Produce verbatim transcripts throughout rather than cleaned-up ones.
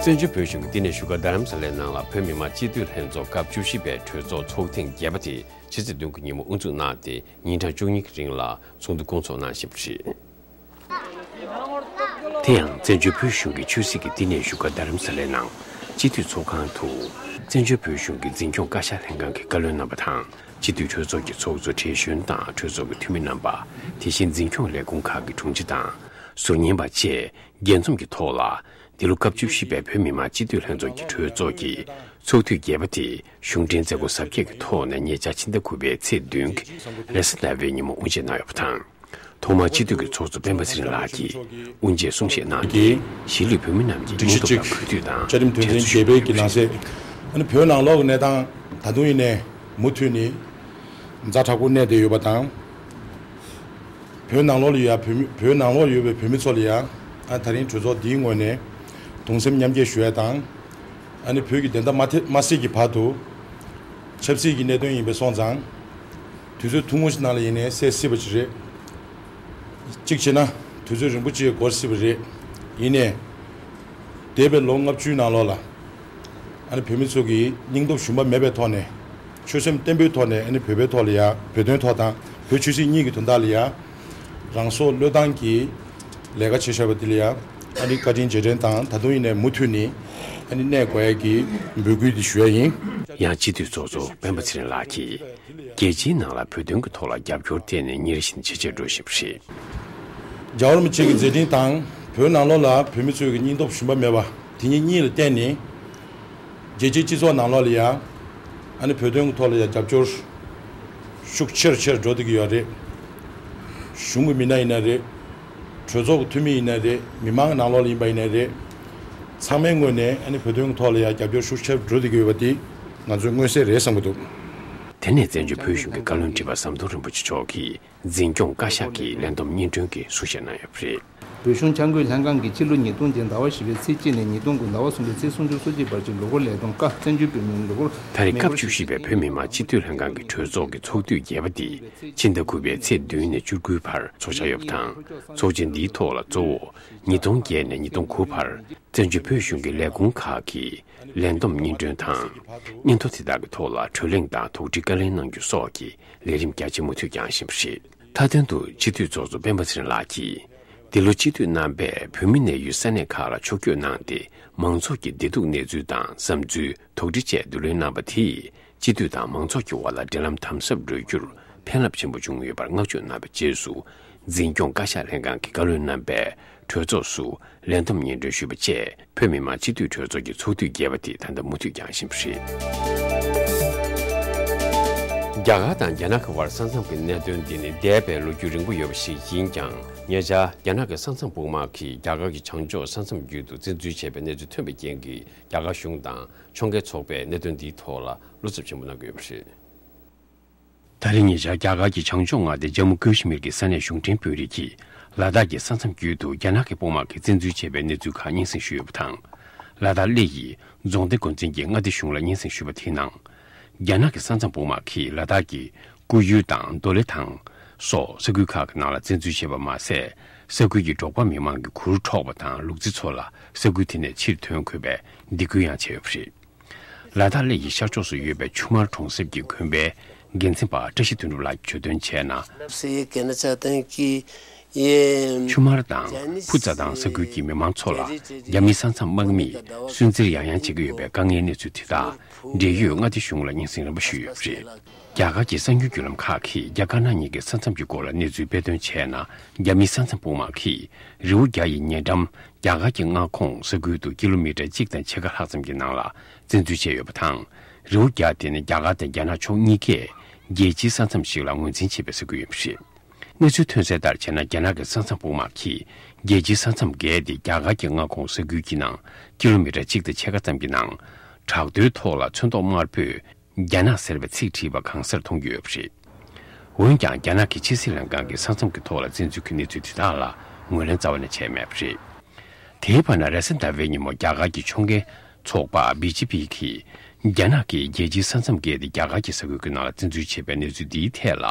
བཙན་བྱོལ་བོད་གཞུང་གི་བསྟི་གནས་བཞུགས་སྒར་རྡ་རམ་ས་ལའི་ནང་ལ་བོད་མི་མང་སྤྱི་འཐུས་ལྷན་ཚོགས་སྐབས་བཅུ་བཞི་པའི་གྲོས་ཚོགས་ཚོགས་ཐེངས་བརྒྱད་པ་དེ་ཕྱི་ཚེས་བདུན་གྱི་ཉིན་མོ་དབུ་འཛུགས་གནང་སྟེ། ཉིན་གྲངས་བཅུ་གཉིས་ཀྱི་རིང་ལ་ཚོགས་འདུ་སྐོང་ཚོགས་གནང་བཞིན་པ་རེད། དེ་ཡང་བཙན་བྱོལ་བོད་གཞུང་གི་ཆོས་སྲིད་ཀྱི་བསྟི་གནས་བཞུགས་སྒར་རྡ་རམ་ས་ལའི་ནང་སྤྱི་འཐུས་ཚོགས་ཁང་དུ། བཙན་བྱོལ་བོད་གཞུང་གི་འཛིན་སྐྱོང་བཀའ་ཤག་ལྷན་ཁང་གི་བཀའ་བློན་རྣམ་པ་དང་། སྤྱི་འཐུས་གྲོས་ཚོགས་ཀྱི་ཚོགས་གཙོ་བགྲེས་གཞོན་དང་གྲོས་ཚོགས་ཀྱི་འཐུས་མི་རྣམ་པ། དེ་བཞིན་འཛིན་སྐྱོང་ལས་ཁུངས་ཁག་གི་དྲུང་ཆེ་དང་། ཟུར་ཉན་པ་བཅས་རྒྱས་འཛོམས་ཀྱི་ཐོག་ལ། འདི་ལོ་སྐབས་བཅུ་བཞི་པའི་བོད་མི་མང་སྤྱི་འཐུས་ལྷན་ཚོགས་ཀྱི་གྲོས་ཚོགས་ཀྱི་ཚོགས་དུས་བརྒྱད་པ་དེ་གཞུང་འབྲེལ་མཛད་སྒོ་གཟབ་རྒྱས་ཀྱི་ཐོག་ནས་ཉེ་ཆར་ཕྱི་ཟླ་དགུ་པའི་ཚེས་བདུན་གྱི་རེས་གཟའ་ཟླ་བའི་ཉིན་མོ་དབུ་འབྱེད་གནང་ཡོད་པ་དང་། ཐོག་མར་སྤྱི་འཐུས་ཀྱི་ཚོགས་གཙོ་སྤེན་པ་ཚེ་རིང་ལགས་ཀྱིས་དབུ་འབྱེད་གསུང་བཤད་གནང་སྟེ། གཞིས་ལུས་བོད་མི་རྣམས་ཀྱི་སྙིང་སྟོབས་དང་གུས་འདུད་དང་། བཅའ་ཁྲིམས་དོན་ཚན་བརྒྱད་པའི་གི་ནང་གསལ། ཨ་ནི་བོད་ནང་ལོགས་ཀྱི་གནས་སྟངས་ད་དུང་ཡིན་ནའི་མུ་མཐུད་ནས་ཛ་དྲག་པོ་གནས་བསྡད་ཡོད་པ་དང་། བོད་ནང་ལོགས་ལ་ཡ་བོད་མི་བོད་ནང་ལོགས་ཡོད་པའི་བོད་མི་ཚོ་ལ་ཡ། ཨ་ད་རིང་གྲོས་ཚོགས་འདིའི་ངོས་ནས་གདུང་སེམས་མཉམ་སྐྱེད་ཞུ་ཡ་དང་། ཨ་ནི་བོད་ཀྱི་བདེན་མཐའ་མ་ཐེ་མ་སྲིད་ཀྱི་བར་དུ་ཆབ་སྲིད་ཀྱི་གནད་དོན་ཡིན་པས་སོང་ཙང་། དུས་ཚོད་ཐུང་ངུ་ཞིག་ནང་ལ་ཡིན་ནའི་སེལ་སྲིད་པ་ཅིག་རེད། གཅིག་བྱས་ན་དུས་ཚོད་རིང་པོ་ཅིག་འགོར་སྲིད་པ་རེད། ཡིན་ནའི། འདས་པའི་ལོ་ལྔ་བཅུའི་ནང་ལོགས་ལ། ཨ་ནི་བོད་མི་ཚོ་གིས་སྙིང་སྟོབས་ཞུམ་པ་མེད་པའི་ཐོག་ནས། ཆོད་སེམས་བརྟན་པོའི་ཐོག་ནས་ཨ་ནི་བོད་པའི་ཐོག་ལ་ཡ་བོད་དོན་ཐོག་དང་བོད་ཆོས་སྲིད་གཉིས་ཀྱི་དོན་དག་ལ་ཡ། རང་སྲོག་བློས་བཏང་གིས་ལས་ཀ་བྱས་བཞག་པ་དེ་ལ་ཡ། ཨ་ནི་བཀའ་དྲིན་རྗེས་དྲན་དང་ད་དུང་ཡིན་ནའི་མུ་མཐུད་ནས་ཨ་ནི་གནས་དགོས་ཡ་གི་འབོད་སྐུལ་དེ་ཞུ་ཡ་ཡིན། ཡང་སྤྱི་འཐུས་ཚོགས་གཙོ་སྤེན་པ་ཚེ་རིང་ལགས་ཀྱིས། རྒྱལ་སྤྱིའི་ནང་ལ་བོད་དོན་གྱི་ཐོག་ལ་རྒྱབ་སྐྱོར་བརྟས་ནས་ཉིན་རེ་བཞིན་ཇེ་ཆེར་འགྲོ་བཞིན་པ་རེད། རྒྱལ་བ་རིན་པོ་ཆེ་གི་མཛད་འཕྲིན་དང་བོད་ནང་ལོགས་ལ་བོད་མི་ཚོའི་གི་སྙིང་སྟོབས་ཞུམ་པ་མེད་པ་དེ་གཉིས་གཉིས་ལ་བརྟེན་ནས། རྒྱལ་སྤྱིའི་སྤྱི་ཚོགས་ནང་ལོགས་ལ་ཡ། ཨ་ནི་བོད་དོན་གྱི་ཐོག་ལ་ཡ་རྒྱབ་སྐྱོར་ཤུགས་ཆེ་རུ་ཆེ་རུ་འགྲོ་བསྡད་ཀྱི་ཡོད་རེད། གཞུང་གི་མི་སྣ་ཡིན་ན་རེད། གྲོས་ཚོགས་ཀྱི་འཐུས་མི་ཡིན་ན་རེད། མི་མང་གི་ནང་ལོགས་ལ་ཡིན་པ་ཡིན་ན་རེད། ཚང་མའི་ངོས་ནས་ཨ་ནི་བོད་དོན་གྱི་ཐོག་ལ་ཡ་རྒྱབ་སྐྱོར་ཤུགས་ཆེ་རུ་འགྲོ་བསྡད་ཀྱི་ཡོད་པ་དེ་ང་ཚོས་མངོན་གསལ་རེད་བསམ་གྱི་འདུག། དེ་ནས་བཙན་བྱོལ་བོད་གཞུང་གི་བཀའ་བློན་ཁྲི་པ་ཟམ་གདོང་རིན་པོ་ཆེ་མཆོག་གིས་འཛིན་སྐྱོང་བཀའ་ཤག་གི་ལས་བསྡོམས་སྙན་སྒྲོན་གྱི་གསུང་བཤད་གནང་ཡོད་པ་རེད། བོད་གཞུང་འཆར་འགོད་ལྷན་ཁང་གིས་ཕྱི་ལོ་ཉིས་སྟོང་བརྒྱད་ཟླ་བ་བཞི་པའི་ཚེས་གཅིག་ནས་ཉིས་སྟོང་དགུ་ཟླ་བ་གསུམ་པའི་ཚེས་སུམ་ཅུ་སོ་གཅིག་བར་གྱི་ལོ་འཁོར་ལས་བསྡོམས་ཀ་བཙན་བྱོལ་བོད་མིའི་ལོ་འཁོར། ད་རེས་སྐབས་བཅུ་བཞི་པའི་བོད་མི་མང་སྤྱི་འཐུས་ལྷན་ཁང་གི་གྲོས་ཚོགས་ཀྱི་ཚོགས་དུས་བརྒྱད་པ་འདི་ཕྱི་ཟླ་དགུ་པའི་ཚེས་བདུན་ནས་བཅུ་དགུའི་བར་ཚོགས་འཆར་ཡོད་པ་དང་། ཚོགས་ཆེན་འདིའི་ཐོག་ལ་གཙོ་བོ་ཉིས་སྟོང་བརྒྱད་ནས་ཉིས་སྟོང་དགུ་བར་བཙན་བྱོལ་བོད་གཞུང་གི་ལས་ཁུངས་ཁག་གི་ལས་བསྡོམས་སྙན་སྒྲོན་དང་། སྙན་ཐོ་དེ་དག་གི་ཐོག་ལ་གྲོས་གླེང་དང་དོགས་འདྲི་བཀའ་ལན་གནང་རྒྱུ་སོགས་ཀྱི་ལས་རིམ་རྒྱ་ཆེ་མུ་མཐུད་བསྐྱངས་བཞིན་པ་རེད། མཐའ་དོན་དུ་སྤྱི་འཐུས་ཚོགས་གཙོ་སྤེན་པ་ཚེ་རིང་ལགས་ཀྱིས། འདི་ལོ་སྤྱི་འཐུས་རྣམ་པས་བོད་མི་གནས་ཡུལ་ས་གནས་ཁག་ལ་ཕྱོགས་བསྐྱོད་གནང་སྟེ། མང་ཚོགས་ཀྱི་བདེ་སྡུག་གནས་ཚུལ་དང་བསམ་ཚུལ་དོགས་འདྲི་བཅས་བསྡུ་ལེན་གནང་པ་དེས། སྤྱི་འཐུས་དང་མང་ཚོགས་ཀྱི་དབར་ལ་འབྲེལ་ལམ་དམ་ཟབ་འགྲོ་རྒྱུར་ཕན་རླབས་ཆེན་པོ་བྱུང་ཡོད་པར་བསྔགས་བརྗོད་གནང་བའི་རྗེས་སུ། འཛིན་སྐྱོང་བཀའ་ཤག་ལྷན་ཁང་གི་བཀའ་བློན་རྣམ་པས་གྲོས་ཚོགས་སུ་ལས་བསྡོམས་སྙན་སྒྲོན་ཞུས་པ་བཅས། བོད་མི་མང་སྤྱི་འཐུས་གྲོས་ཚོགས་ཀྱི་ཚོགས་དུས་བརྒྱད་པ་དེ་ད་ལྟ་མུ་མཐུད་བསྐྱངས་བཞིན་པ་རེད། རྒྱ་གར་དང་རྒྱ་ནག་གི་དབར་ས་མཚམས་ཀྱི་གནད་དོན་འདི་ནི་འདས་པའི་ལོ་རྒྱུས་རིང་པོ་ཡོད་པ་ཞིག་ཡིན་ཀྱང་། ཉེ་ཆར་རྒྱ་ནག་གི་ས་མཚམས་དཔུང་དམག་གིས་རྒྱ་གར་གྱི་བྱང་ཕྱོགས་ས་མཚམས་རྒྱུད་དུ་བཙན་འཛུལ་བྱས་པའི་གནས་ཚུལ་ཐོན་པའི་རྐྱེན་གྱིས། རྒྱ་གར་གཞུང་དང་ཕྱོགས་འགལ་ཚོགས་པས་གནད་དོན་འདིའི་ཐོག་ལ་བློ་འཚབ་ཆེན་པོ་གནང་གི་ཡོད་པ་རེད། ད་རེས་ཉེ་ཆར་རྒྱ་གར་གྱི་བྱང་ཕྱོགས་མངའ་སྡེ་ཇམ་མུ་ཀ་ཤི་མིར་གྱི་ས་གནས་གཞུང་འབྲེལ་དཔོན་རིགས་ཀྱིས་ལ་དྭགས་ཀྱི་ས་མཚམས་རྒྱུད་དུ་རྒྱ་ནག་གི་དཔུང་དམག་གིས་བཙན་འཛུལ་བྱས་པའི་གནས་ཚུལ་ཁག་སྙན་སེང་ཞུས་ཡོད་པ་དང་། ལ་དྭགས་གླེ་ཡི་རྫོང་སྡེ་འགོ་འཛིན་གྱིས་མངའ་སྡེ་གཞུང་ལ་སྙན་སེང་ཞུས་པ་དེའི་ནང་། རྒྱ་ནག་གི་ས་མཚམས་དཔུང་དམག་གིས་ལ་དྭགས་ཀྱི་ཀུ་ཡུའུ་དང་རྡོ་ལེ་ཐང་སོགས་ས་ཁུལ་ཁག་གི་ནང་ལ་བཙན་འཛུལ་བྱས་པ་མ་ཟད། ས་ཁུལ་གྱི་འབྲོག་པ་མི་མང་གི་གུར་འཕྲོག་པ་དང་ལུག་རྫི་ཚོ་ལ་ས་ཁུལ་དེ་ནས་ཕྱིར་ཐོན་དགོས་པའི་སྡིགས་སྐུལ་ཡང་བྱས་ཡོད་པ་རེད། ལ་དྭགས་གླེ་ཡི་ཤར་ཕྱོགས་སུ་ཡོད་པའི་ཆུ་དམར་གྲོང་གསེབ་ཀྱི་དགོན་པའི་འགན་འཛིན་པ་བཀྲ་ཤིས་དོན་གྲུབ་ལགས་ཀྱིས་བརྗོད་དོན་བྱས་ན། ཆུ་དམར་དང་ཕུ་ཙ་དང་ས་ཁུལ་གྱི་མི་མང་ཚོ་ལ་རྒྱ་མིའི་ས་མཚམས་དམག་མིས་སུན་གཙེར་ཡང་ཡང་བྱེད་ཀྱི་ཡོད་པའི་དཀའ་ངལ་གནས་ཚུལ་དེ་དག་འབྲེལ་ཡོད་མངའ་སྡེ་གཞུང་ལ་སྙན་སེང་རིམ་པ་ཞུས་ཡོད་པ་རེད། རྒྱ་གར་གྱི་གསར་འགྱུར་བརྒྱུད་ལམ་ཁག་གིས་རྒྱ་དཀར་ནག་གཉིས་ཀྱི་ས་མཚམས་ཀྱི་སྐོར་ལ་གནས་ཚུལ་སྤེལ་དོན་བྱས་ན། རྒྱ་མིའི་ས་མཚམས་དཔུང་དམག་གིས་རི་བོ་བརྒྱ་ཡི་ཉེ་འགྲམ་རྒྱ་གར་གྱི་མངའ་ཁོངས་ས་ཁུལ་དུ་ཀི་ལོ་མི་ཊར་གཅིག་དང་ཕྱེད་ཀ་ལྷག་ཙམ་གྱི་ནང་ལ་བཙན་འཛུལ་བྱས་ཡོད་པ་དང་། རི་བོ་བརྒྱ་དེ་ནི་རྒྱ་གར་དང་རྒྱ་ནག་ཕྱོགས་གཉིས་ཀས་རྒྱལ་སྤྱིའི་ས་མཚམས་ཤིག་ལ་ངོས་འཛིན་བྱེད་པའི་ས་ཁུལ་ཡིན་པ་རེད། གནས་ཚུལ་ཐོན་གསལ་ལྟར་བྱས་ན། རྒྱ་ནག་གི་ས་མཚམས་དཔུང་དམག་གིས་རྒྱལ་སྤྱིའི་ས་མཚམས་བརྒལ་ཏེ་རྒྱ་གར་གྱི་མངའ་ཁོངས་ས་ཁུལ་གྱི་ནང་ཀི་ལོ་མི་ཊར་གཅིག་དང་ཕྱེད་ཀ་ཙམ་གྱི་ནང་། བྲག་རྡོའི་ཐོག་ལ་ཚོན་མདོག་དམར་པོས་རྒྱ་ནག་ཟེར་བའི་ཚིག་བྲིས་པ་གང་སར་མཐོང་རྒྱུ་ཡོད་པ་རེད། འོན་ཀྱང་། རྒྱ་ནག་གི་ཕྱི་སྲིད་ལྷན་ཁང་གིས་ས་མཚམས་ཀྱི་ཐོག་ལ་བཙན་འཛུལ་གྱི་གནས་ཚུལ་དེ་དག་ལ་ངོས་ལེན་རྩ་བ་ནས་བྱས་མེད་པ་རེད། དེའི་བར་ན། རེས་གཟའ་ཟླ་བའི་ཉིན་མོ་རྒྱ་གར་གྱི་ཕྱོགས་འགལ་ཚོགས་པ་བི་ཇེ་པི་གིས། རྒྱ་ནག་གིས་རྒྱལ་སྤྱིའི་ས་མཚམས་བརྒལ་ཏེ་རྒྱ་གར་གྱི་ས་ཁུལ་གྱི་ནང་ལ་བཙན་འཛུལ་བྱས་པའི་གནས་ཚུལ་འདིའི་ཐད་ལ།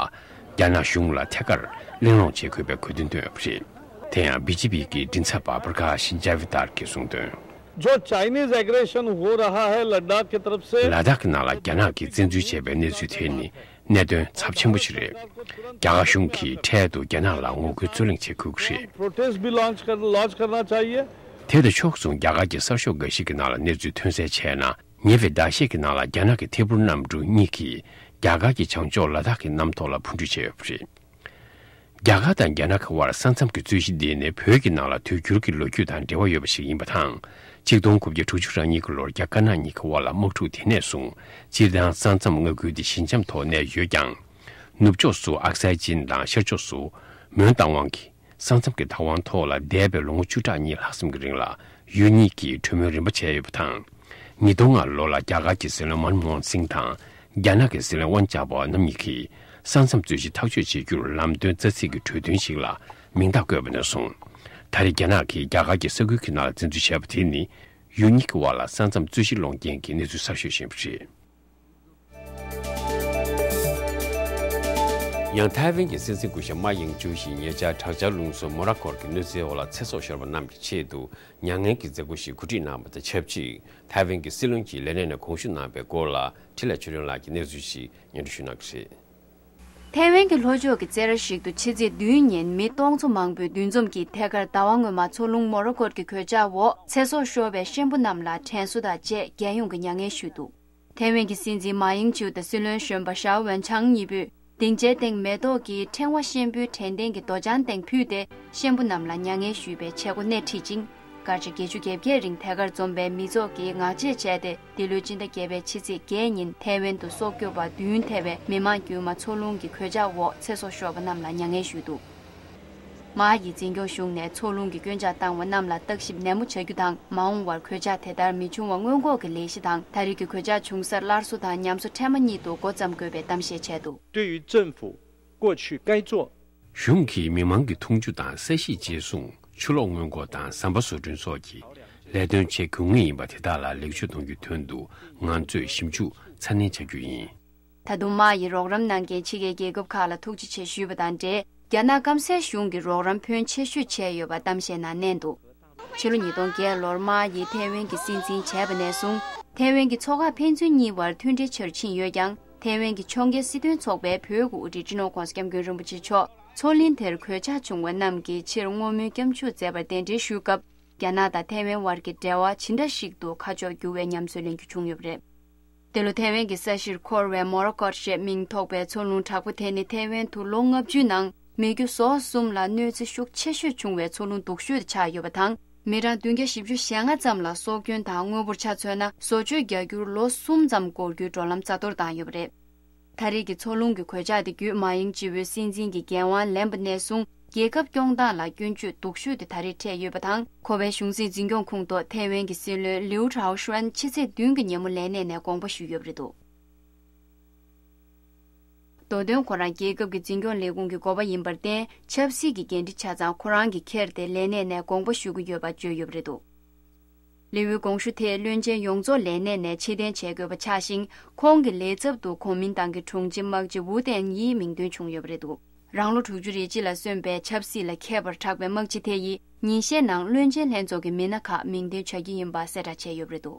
རྒྱ་ནག་གཞུང་ལ་ཐད་ཀར་གླེང་སློང་བྱེད་དགོས་པའི་དགོས་འདུན་བཏོན་ཡོད་པ་རེད། དེ་ཡང་། བི་ཇེ་པི་གི་མགྲིན་ཚབ་པ་པྲ་ཀཱཤ་ཇཱ་བི་དར་གྱིས་གསུངས་དོན། जो Chinese aggression हो रहा है लद्दाख की तरफ से। ལ་དྭགས་ཀྱི་ནང་ལ་རྒྱ་ནག་གིས་བཙན་འཛུལ་བྱས་པའི་གནས་ཚུལ་དེ་ནི་གནད་དོན་ཚབས་ཆེན་པོ་ཞིག་རེད། རྒྱ་གར་གཞུང་གིས་འཕྲལ་དུ་རྒྱ་ནག་ལ་ངོ་རྒོལ་རྩོད་གླེང་བྱེད་དགོས་ཀྱི་རེད། प्रोटेस्ट भी लॉन्च कर लॉन्च करना चाहिए। དེ་དང་ཕྱོགས་མཚུངས་རྒྱ་གར་གྱི་གསར་ཤོག་འགའ་ཞིག་གི་ནང་ལ་གནས་ཚུལ་ཐོན་གསལ་བྱས་ན། ཉེ་བའི་ཟླ་ཤས་ཀྱི་ནང་ལ་རྒྱ་ནག་གི་ཐད་འཕུར་གནམ་གྲུ་གཉིས་ཀྱིས་རྒྱ་གར་གྱི་བྱང་ཕྱོགས་ལ་དྭགས་ཀྱི་གནམ་ཐོག་ལ་འཕུར་འགྲུལ་བྱས་ཡོད་པ་རེད། རྒྱ་གར་དང་རྒྱ་ནག་གི་དབར་ས་མཚམས་ཀྱི་རྩོད་གཞི་འདི་ནི་བོད་ཀྱི་ནང་ལ་དུས་འགྱུར་གྱི་ལོ་རྒྱུས་དང་འབྲེལ་བ་ཡོད་པ་ཞིག་ཡིན་པ་དང་། གཅིག་སྟོང་དགུ་བརྒྱ་དྲུག་ཅུ་རེ་གཉིས་ཀྱི་ལོར་རྒྱ་དཀར་ནག་གཉིས་ཀྱི་དབར་ལ་དམག་འཁྲུག་དེ་ནས་བཟུང་སྤྱིར་བཏང་ས་མཚམས་མངའ་ཁུལ་དེ་ཞི་འཇམ་ཐོག་གནས་ཡོད་ཀྱང་། ནུབ་ཕྱོགས་སུ་ཨག་སའི་ཅིན་དང་ཤར་ཕྱོགས་སུ་མོན་རྟ་དབང་གིས། ས་མཚམས་ཀྱི་བདག་དབང་ཐོག་ལ་འདས་པའི་ལོ་ངོ་བཅུ་ཕྲག་གཉིས་ལྷག་ཙམ་གྱི་རིང་ལ་ཡུལ་གཉིས་ཀྱིས་གྲོས་མོལ་རིམ་པ་བྱས་ཡོད་པ་དང་། ཉིས་སྟོང་ལྔ་ལོ་ལ་རྒྱ་གར་གྱི་སྲིད་བློན་མན་མོ་ཧན་སིང་དང་རྒྱ་ནག་གི་སྲིད་བློན་ཝན་ཅཱ་པོ་རྣམ་གཉིས་ཀྱིས་ས་མཚམས་རྩོད་གཞི་ཐག་གཅོད་བྱེད་རྒྱུར་ལམ་སྟོན་རྩ་ཚིག་གི་གྲོས་མཐུན་ཞིག་ལ་མིང་རྟགས་བཀོད་པ་ནས་བཟུང་། ད་རེས་རྒྱ་ནག་གིས་རྒྱ་གར་གྱི་ས་ཁུལ་གྱི་ནང་ལ་བཙན་འཛུལ་བྱས་པ་དེ་ནི་ཡུལ་གཉིས་ཀྱི་དབར་ལ་ས་མཚམས་རྩོད་གཞི་སློང་རྐྱེན་གྱི་གནས་ཚུལ་གསར་ཤོས་ཤིག་ཡིན་པ་རེད། ཡང་ཐའེ་ཝན་གྱི་སྲིད་འཛིན་སྐུ་ཞབས་མཱ་ཡིང་ཅུའུ་ཞིག་ཉེ་ཆར་དྲག་ཆར་རླུང་གསོལ་མོ་ར་ཀོཊ་གྱི་གནོད་འཚེའི་འོག་ལ་ཚེ་སྲོག་ཤོར་བ་རྣམས་ཀྱི་ཆེད་དུ་མྱ་ངན་གྱི་མཛད་སྒོ་ཞིག་གོ་སྒྲིག་གནང་བ་དང་ཆབས་ཅིག་ཐའེ་ཝན་གྱི་སྲིད་བློན་གྱི་ལས་གནས་ནས་དགོངས་ཞུ་གནང་བའི་སྐོར་ལ་འཕྲིན་ལས་ཆོས་སྒྲོན་ལགས་ཀྱིས་གནས་ཚུལ་ཞིག་སྙན་སྒྲོན་ཞུ་གནང་གི་རེད། ཐའེ་ཝན་གྱི་ལྷོ་ཕྱོགས་ཀྱི་རྩེད་ར་ཞིག་ཏུ་ཕྱི་ཚེས་བདུན་ཉིན་མི་སྟོང་ཚོ་མང་པོས་འདུ་འཛོམས་ཀྱིས་ཐད་ཀར་ཟླ་བ་སྔོན་མ་མཚོ་རླུང་མོ་ར་ཀོཊ་གྱི་གོད་ཆག་འོག་ཚེ་སྲོག་ཤོར་བའི་གཤིན་པོ་རྣམས་ལ་དྲན་གསོ་དང་བཅས་རྒྱལ་ཡོངས་ཀྱི་མྱ་ངན་ཞུས་འདུག་ཐའེ་ཝན་གྱི་སྲིད་འཛིན་མཱ་ཡིང་ཅུའུ་དང་སྲིད་བློན་གཞོན་པ་ཞའོ་ཝན་ཆང་གཉིས་པོས་སྡིངས་ཆའི་སྟེང་མེ་ཏོག་གི་ཕྲེང་བ་ཤན་པོའི་དྲན་རྟེན་གྱི་རྡོ་བྱང་སྟེང་ཕུལ་ཏེ་གཤིན་པོ་རྣམས་ལ་མྱ་ངན་ཞུས་པའི་བྱེད་སྒོ་སྣེ་ཁྲིད་ཅིང་། སྐར་ཆ་བརྒྱད་ཅུ་གྱ་བརྒྱད་རིང་ཐད་ཀར་འཛོམས་པའི་མི་ཚོགས་ཀྱིས་ངག་བཅད་བྱས་ཏེ་འདི་ལོའི་སྤྱི་ཟླ་བརྒྱད་པའི་ཕྱི་ཚེས་བརྒྱད་ཉིན་ཐའེ་ཝན་དུ་སྲོག་སྐྱོབ་པ་བདུན་ཐེ་བའི་མི་མང་དཀྱུས་མ་མཚོ་རླུང་གི་གོད་ཆག་འོག་ཚེ་སྲོག་ཤོར་བ་རྣམས་ལ་མྱ་ངན་ཞུས་འདུག་མཱ་ཡི་འཛིན་སྐྱོང་གཞུང་ནས་མཚོ་རླུང་གི་སྐྱོན་ཆག་བཏང་བ་རྣམས་ལ་བརྟག་ཞིབ་ནན་མོ་བྱ་རྒྱུ་དང་། མ་འོངས་བར་གོད་ཆག་དེ་ལྟར་མི་འབྱུང་བ་སྔོན་འགོག་གི་ལས་གཞི་དང་། ད་རེས་ཀྱི་གོད་ཆག་བྱུང་སར་སླར་གསོ་དང་ཉམས་གསོ་ཕྲན་མ་གཉིས་དུ་འགོ་བརྩམ་དགོས་པའི་གཏམ་བཤད་བྱས་འདུག 对于政府过去该做 གཞུང་གིས་མི་མང་གི་འཐུང་ཆུ་དང་ས་གཞིས་བཅད་བཟུང་། ཆུ་ལོག་སྔོན་འགོག་དང་ཟམ་པ་བཟོ་སྐྲུན་སོགས་ཀྱི་ལས་དོན་བྱེད་དགོས་ངེས་ཡིན་པ་དེ་དག་ལ་ལེགས་བཅོས་གཏོང་རྒྱུའི་དོན་དུ་ང་ཚོས་ཞིབ་འཇུག་ཚ་ནན་བྱ་རྒྱུ་ཡིན། ད་དུང་མཱ་ཡིས་རོགས་རམ་གནང་མཁན་ཕྱི་རྒྱལ་རྒྱལ་ཁབ་ཁག་ལ་ཐུགས་རྗེ་ཆེ་ཞུས་པ་དང་འབྲེལ། རྒྱ་ནག་སྐམ་སའི་གཞུང་གིས་རོགས་རམ་ཕོན་ཆེ་ཤོས་བྱས་ཡོད་པ་གཏམ་བཤད་ནང་བསྣན་འདུག་ཕྱི་ལོ་ཉིས་སྟོང་བརྒྱད་ལོར་མཱ་ཡིས་ཐའེ་ཝན་གྱི་སྲིད་འཛིན་བྱས་པ་ནས་བཟུང་། ཐའེ་ཝན་གྱི་མཚོ་ཁ་ཕན་ཚུན་གཉིས་བར་མཐུན་འབྲེལ་ཆེ་རུ་ཕྱིན་ཡོད་ཀྱང་། ཐའེ་ཝན་གྱི་ཕྱོགས་འགལ་སྲིད་དོན་ཚོགས་པའི་བོད་ཀྱི་དབུ་ཁྲིད་སྤྱི་ནོར་༧གོང་ས་༧སྐྱབས་མགོན་རིན་པོ་ཆེ་མཆོག་མཚོ་གླིང་དེར་གོད་ཆག་བྱུང་བ་རྣམས་ཀྱི་ཕྱིར་བསྔོ་སྨོན་སྐྱབས་འཇུག་མཛད་པར་གདན་འདྲེན་ཞུས་སྐབས། རྒྱ་ནག་དང་ཐའེ་ཝན་དབར་གྱི་འབྲེལ་བ་ཇི་འདྲ་ཞིག་ཏུ་ཁ་ཕྱོགས་འགྱུར་བའི་ཉམས་ཚོད་ལེན་རྒྱུ་བྱུང་ཡོད་པ་རེད། དེ་ལོ་ཐའེ་ཝན་གྱི་ས་གཞིར་འཁོར་བའི་མོ་ར་ཀོཊ་ཞེས་མིང་ཐོགས་པའི་མཚོ་རླུང་དྲག་པོ་དེ་ནི་ཐའེ་ཝན་དུ་ལོ་ལྔ་བཅུའི་ནང་མི་རྒྱུ་ཟོག་གསུམ་ལ་གནོད་འཚེ་ཤུགས་ཆེ་ཤོས་བྱུང་བའི་མཚོ་རླུང་སྡུག་ཤོས་དེ་ཆགས་ཡོད་པ་དང་། མི་གྲངས་བདུན་བརྒྱ་བཞི་བཅུ་ཞེ་ལྔ་ཙམ་ལ་སྲོག་སྐྱོན་དང་། དངོས་པོར་ཆ་མཚོན་ན་བཟོ་བཅོས་རྒྱག་རྒྱུར་ལོ་གསུམ་ཙམ་འགོར་རྒྱུའི་འགྲོ་ལམ་རྩ་གཏོར་བཏང་ཡོད་པ་རེད། ད་རེས་ཀྱི་མཚོ་རླུང་གི་གོད་ཆག་དེ་བརྒྱུད་མཱ་ཡིང་སྤྱི་བོས་སྲིད་འཛིན་གྱི་འགན་དབང་ལེན་པ་ནས་བཟུང་རྒྱལ་ཁབ་སྐྱོང་སྟངས་ལ་སྐྱོན་བརྗོད་སྡུག་ཤོས་དེ་ད་རེས་འཕྲད་ཡོད་པ་དང་། ཁོ་པའི་གཞུང་སྲིད་འཛིན་སྐྱོང་ཁུངས་ཐོག་ཐའེ་ཝན་གྱི་སྲིད་བློན་ལིའུ་ཁྲའོ་ཧྲན་ཕྱི་ཚེས་བདུན་གྱི་ཉིན་མོ་ལས་གནས་ནས་དགོངས་པ་ཞུས་ཡོད་པ་རེད་འདུག་མདོ་དོན་ཁོ་རང་རྒྱལ་ཁབ་ཀྱི་འཛིན་སྐྱོང་ལས་ཁུངས་ཀྱི་འགོ་པ་ཡིན་པར་བརྟེན། ཆབ་སྲིད་ཀྱི་འགན་འཁྲི་ཆ་ཚང་ཁོ་རང་གིས་འཁྱེར་ཏེ་ལས་གནས་ནས་དགོངས་པ་ཞུ་གི་ཡོད་པ་བརྗོད་ཡོད་པ་རེད་འདུག་ལེའུའི་དགོངས་ཞུ་དེ་བློན་ཆེན་ཡོངས་རྫོགས་ལས་གནས་ནས་ཕྱིར་འཐེན་བྱེད་དགོས་པ་ཆགས་ཤིང་། ཁོང་གི་ལས་ཚབ་ཏུ་གོ་མིན་ཏང་གི་དྲུང་ཆེ་དམག་སྤྱི་ཝུའུ་ཏན་ཡི་མིང་འདོན་བྱུང་ཡོད་པ་རེད་འདུག་རང་ལོ་དྲུག་ཅུ་རེ་གཅིག་ལ་སོན་པའི་ཆབ་སྲིད་ལ་མཁས་པར་གྲགས་པའི་དམག་སྤྱི་དེ་ཡིས་ཉིན་ཤས་ནང་བློན་ཆེན་ལྷན་ཚོགས་ཀྱི་མི་སྣ་ཁག་མིང་འདོན་བྱ་རྒྱུ་ཡིན་པ་གསལ་བསྒྲགས་བྱས་ཡོད་པ་རེད་འདུག